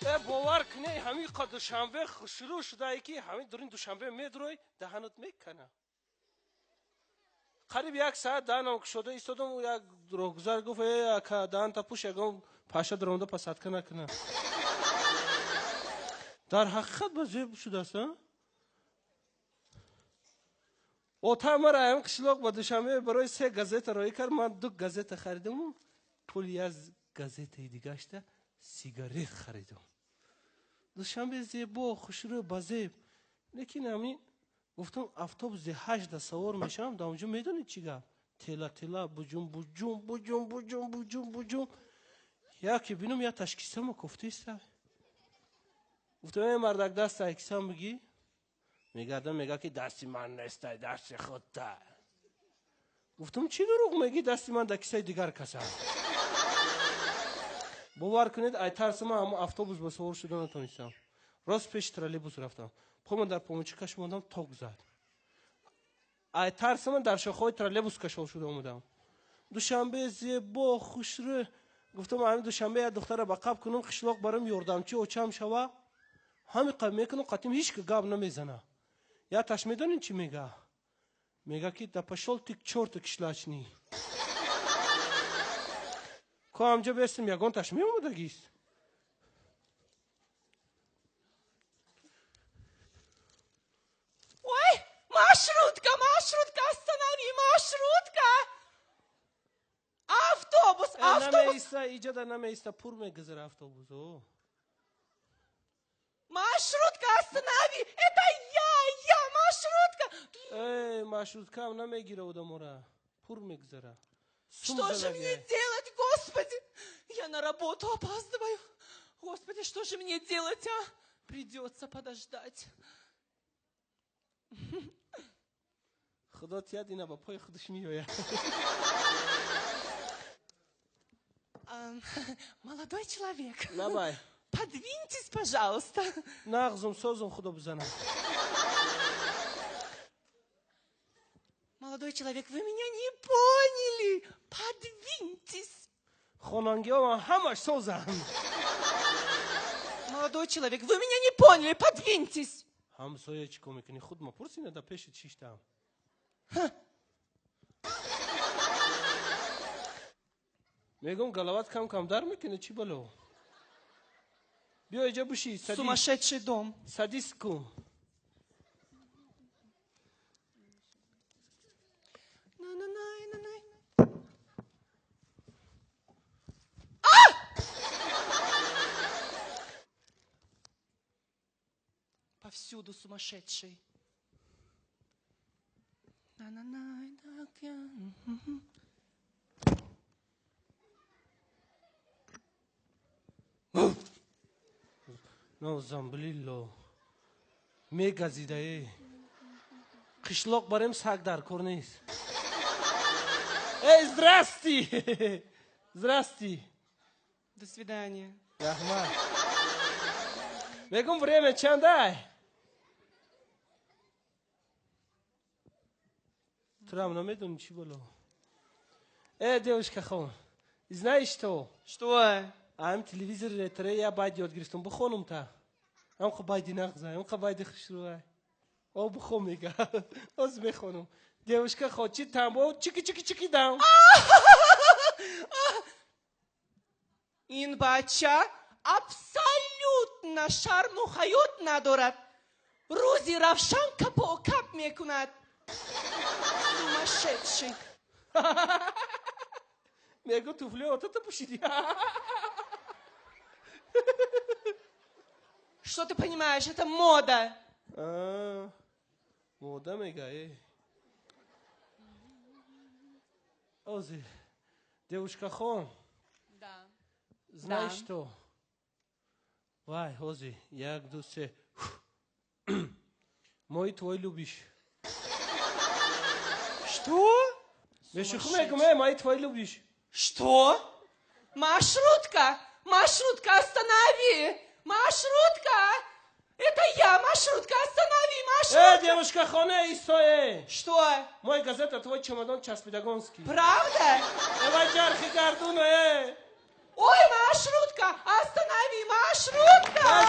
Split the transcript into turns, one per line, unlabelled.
Бовар кунӣ, ҳамин қа Душанбе шурӯъ шудае, ки ҳамин дурин Душанбе медурой, даҳанот мекана. Қариб як саат даҳанам кушода истодам, як роҳгузар гуфт: «Э, ака, даҳанта пӯш, ягон паша даромада посадка накуна». Дар ҳақиқат ба зеб шудааст, а? Ота мара ҳамин қишлоқ ба Душанбе барои се газета роҳӣ кард, ман ду газета харидаму пули як газетаи дигашта сигарет харидам. Душанбе зебо, хушрӯ, ба зеб, лекин ҳамин гуфтам, автобуси 8-да савор мешавам, дар онҷо медонед чӣ гап? Тела тела, буҷум буҷум, буҷум буҷум, буҷум буҷум. Яке бинам, я ташкисама кофтаиста. Гуфтам: «Э, мардак, даста кисам бигӣ». Мегардам, мега, ки дасти ман нестай, дасти худта. Гуфтам: «Чӣ дурӯғ мегӣ, дасти ман дар кисаи дигар каса». Бовар кунед, ай тарси ман ҳамон автобус ба савор шуда натонистам. Рост пеши троллейбус рафтам, пома дар помочи каш мондам, ток зад. Ай тарси ман дар шохаҳои троллейбус кашол шуда омадам. Душанбе зебо, хушрӯ. Гуфтам, ҳамин Душанбе як духтара ба қаб кунам, қишлоқ барам, ёрдамчи очам шава. Ҳамин қаб мекунам, қатим ҳеч ки гап намезана. Як таш медонед, чӣ мега? Мега, ки: «Да пошёл ты к чёрту, кишлачный». Ко ҳамҷо бестим, ягонташ меомадагист.
Ой, маршрутка, маршрутка, останови, маршрутка! Автобус, автобус!
Намеиста, иҷода намеиста, пур мегузара автобус. О.
Маршрутка, останови! Это я, маршрутка!
Э, маршруткаам намегира одамора, пур мегузара.
Что же мне делать, господи? Я на работу опаздываю. Господи, что же мне делать, а? Придется подождать.
Худо тият, ина ба пои худаш меояд.
А, молодой человек.
Лабай.
Подвиньтесь, пожалуйста.
Нағзум, созум, худо бизанам.
Молодой человек, вы меня не поняли. Подвиньтесь.
Хонангиҳо ҳамаш созанд.
Молодой человек, вы меня не поняли. Подвиньтесь.
Ҳамсоя, чӣ кор мекунӣ? Худ ма пурсина, да пеши чиштам. Мегум, галават кам кам дар мекунӣ, чӣ бало? Биё иҷа буши.
Сумасшедший дом.
Садись кун.
На-на-най-на-най. А! Повсюду сумасшедший. На-на-най, на.
Нозамблилло, мегазидае. Қишлоқ барем, саг дар кор нест. Эй, здрасти, здрасти.
До свидания.
Раҳмат. Мегум, время чандай? Турам намедонӣ, чӣ бало? Э, девушка хон, знаешь что?
Что?
Ам телевизор ретре я байд ёд гирифтам, бихонум та. Амқа байди нағзай, амқа байди хушрӯай. О, бихон, мега. Оз мехонум. Девушка хо, чи тамбо, чики чики чики дам.
Ин бача абсолютно шарму ҳаёт надорад. Рӯзи равшан капокап мекунад. Сумасшедший.
Мегу, туфли отата пӯшидӣ.
Что ты понимаешь? Это мода.
А, мода мега, э. Ози, девушка хон.
Да.
Знаешь
Да.
что? Вай, ози, як, ду, се. Мой твой любишь.
Что?
Бешуху мегум, э, мой твой любишь.
Что? Маршрутка! Маршрутка, останови! Маршрутка! Это я, маршрутка, останови,
Э,
маршрутка!
девушка хон, э, истое.
Что?
Мой газета, твой чемодан часпидагонский.
Правда?
Давай чархи гардуна, э.
Ой, маршрутка, останови, маршрутка! Маршрутка!